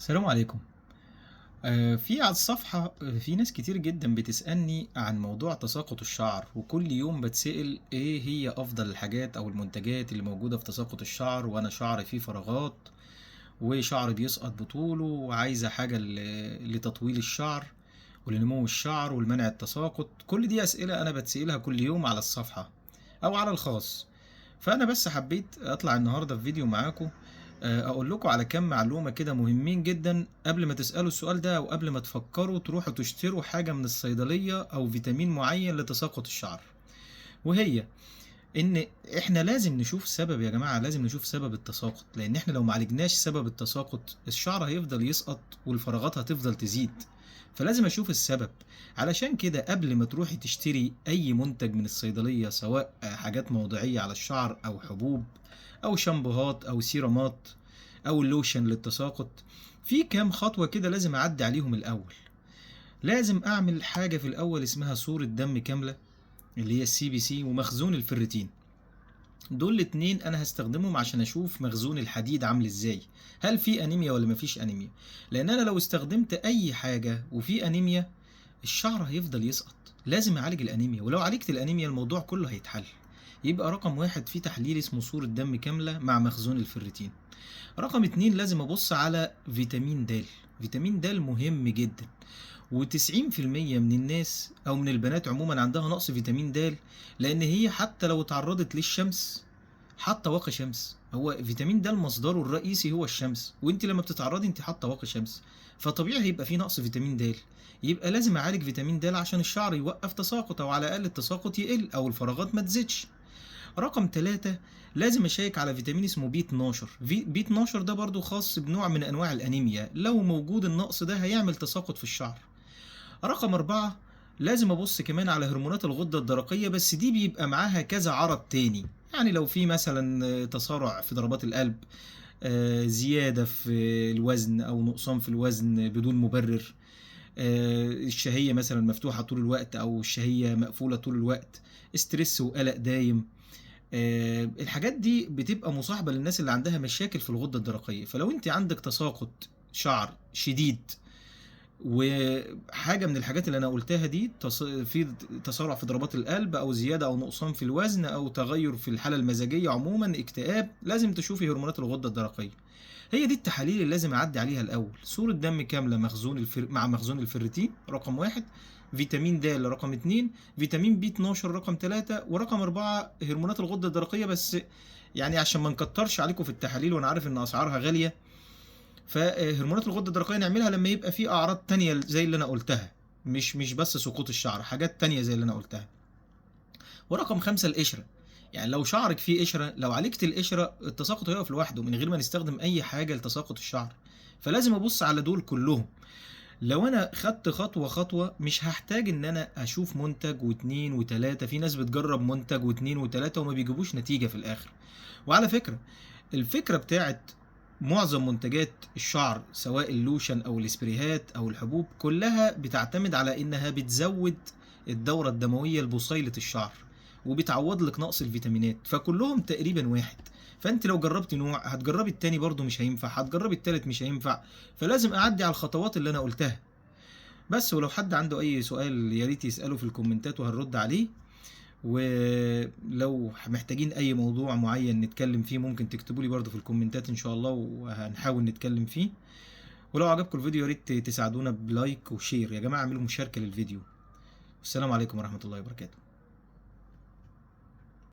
السلام عليكم. في على الصفحة، في ناس كتير جدا بتسألني عن موضوع تساقط الشعر، وكل يوم بتسأل ايه هي افضل الحاجات او المنتجات اللي موجودة في تساقط الشعر، وانا شعري فيه فراغات وشعري بيسقط بطوله، وعايزة حاجة لتطويل الشعر ولنمو الشعر والمنع التساقط. كل دي اسئلة انا بتسألها كل يوم على الصفحة او على الخاص. فانا بس حبيت اطلع النهاردة في فيديو معاكم، اقول لكم على كام معلومة كده مهمين جدا قبل ما تسألوا السؤال ده، او قبل ما تفكروا تروحوا تشتروا حاجة من الصيدلية او فيتامين معين لتساقط الشعر. وهي ان احنا لازم نشوف سبب يا جماعة، لازم نشوف سبب التساقط، لان احنا لو ما عالجناش سبب التساقط الشعر هيفضل يسقط والفراغات هتفضل تزيد. فلازم اشوف السبب. علشان كده قبل ما تروحي تشتري اي منتج من الصيدلية، سواء حاجات موضعية على الشعر او حبوب او شامبوهات او سيرامات او اللوشن للتساقط، في كام خطوة كده لازم اعدي عليهم الاول. لازم اعمل حاجة في الاول اسمها صورة دم كاملة اللي هي ال CBC ومخزون الفريتين. دول الاتنين انا هستخدمهم عشان اشوف مخزون الحديد عامل ازاي، هل في انيميا ولا مفيش انيميا. لان انا لو استخدمت اي حاجة وفي انيميا الشعر هيفضل يسقط. لازم اعالج الانيميا، ولو عالجت الانيميا الموضوع كله هيتحل. يبقى رقم واحد في تحليل اسمه صورة دم كاملة مع مخزون الفريتين. رقم اتنين لازم ابص على فيتامين د. فيتامين د مهم جدا، وتسعين في المية من الناس او من البنات عموما عندها نقص فيتامين د، لان هي حتى لو اتعرضت للشمس حاطه واقي شمس. هو فيتامين د مصدره الرئيسي هو الشمس، وانت لما بتتعرضي انت حاطه واقي شمس، فطبيعي هيبقى في نقص فيتامين د. يبقى لازم اعالج فيتامين د عشان الشعر يوقف تساقط، او على الاقل التساقط يقل او الفراغات ما تزيدش. رقم 3 لازم اشيك على فيتامين اسمه بي 12. بي 12 ده برضو خاص بنوع من انواع الانيميا، لو موجود النقص ده هيعمل تساقط في الشعر. رقم 4 لازم ابص كمان على هرمونات الغدة الدرقية، بس دي بيبقى معاها كذا عرض تاني، يعني لو في مثلا تسارع في ضربات القلب، زيادة في الوزن او نقصان في الوزن بدون مبرر، الشهية مثلا مفتوحة طول الوقت او الشهية مقفولة طول الوقت، stress وقلق دايم، الحاجات دي بتبقى مصاحبة للناس اللي عندها مشاكل في الغدة الدرقية. فلو انت عندك تساقط شعر شديد وحاجة من الحاجات اللي انا قلتها دي، في تسارع في ضربات القلب او زيادة او نقصان في الوزن او تغير في الحالة المزاجية عموما، اكتئاب، لازم تشوفي هرمونات الغدة الدرقية. هي دي التحاليل اللي لازم اعدي عليها الاول. صورة دم كاملة مع مخزون الفريتين رقم 1، فيتامين د رقم 2، فيتامين بي 12 رقم 3، ورقم 4 هرمونات الغدة الدرقية. بس عشان ما نكترش عليكم في التحاليل وانا عارف ان اسعارها غالية، فهرمونات الغدة الدرقية نعملها لما يبقى في اعراض تانية زي اللي انا قلتها، مش بس سقوط الشعر، حاجات تانية زي اللي انا قلتها. ورقم 5 القشرة. لو شعرك فيه قشرة، لو عالجت القشرة التساقط هيقف لوحده من غير ما نستخدم اي حاجة لتساقط الشعر. فلازم ابص على دول كلهم. لو انا خدت خطوة خطوة مش هحتاج ان انا اشوف منتج واتنين وتلاتة. في ناس بتجرب منتج واتنين وتلاتة وما بيجيبوش نتيجة في الاخر. وعلى فكرة الفكرة بتاعت معظم منتجات الشعر سواء اللوشن او الاسبريهات او الحبوب كلها بتعتمد على انها بتزود الدورة الدموية لبصيلة الشعر وبتعوض لك نقص الفيتامينات، فكلهم تقريبا واحد. فانت لو جربتي نوع هتجربي التاني برضو مش هينفع، هتجربي التالت مش هينفع. فلازم اعدي على الخطوات اللي انا قلتها بس. ولو حد عنده اي سؤال يا ريت يسأله في الكومنتات وهنرد عليه. ولو محتاجين اي موضوع معين نتكلم فيه ممكن تكتبوا لي برضو في الكومنتات ان شاء الله وهنحاول نتكلم فيه. ولو عجبكم الفيديو يا ريت تساعدونا ب like و share يا جماعة، اعملوا مشاركة للفيديو. والسلام عليكم ورحمة الله وبركاته.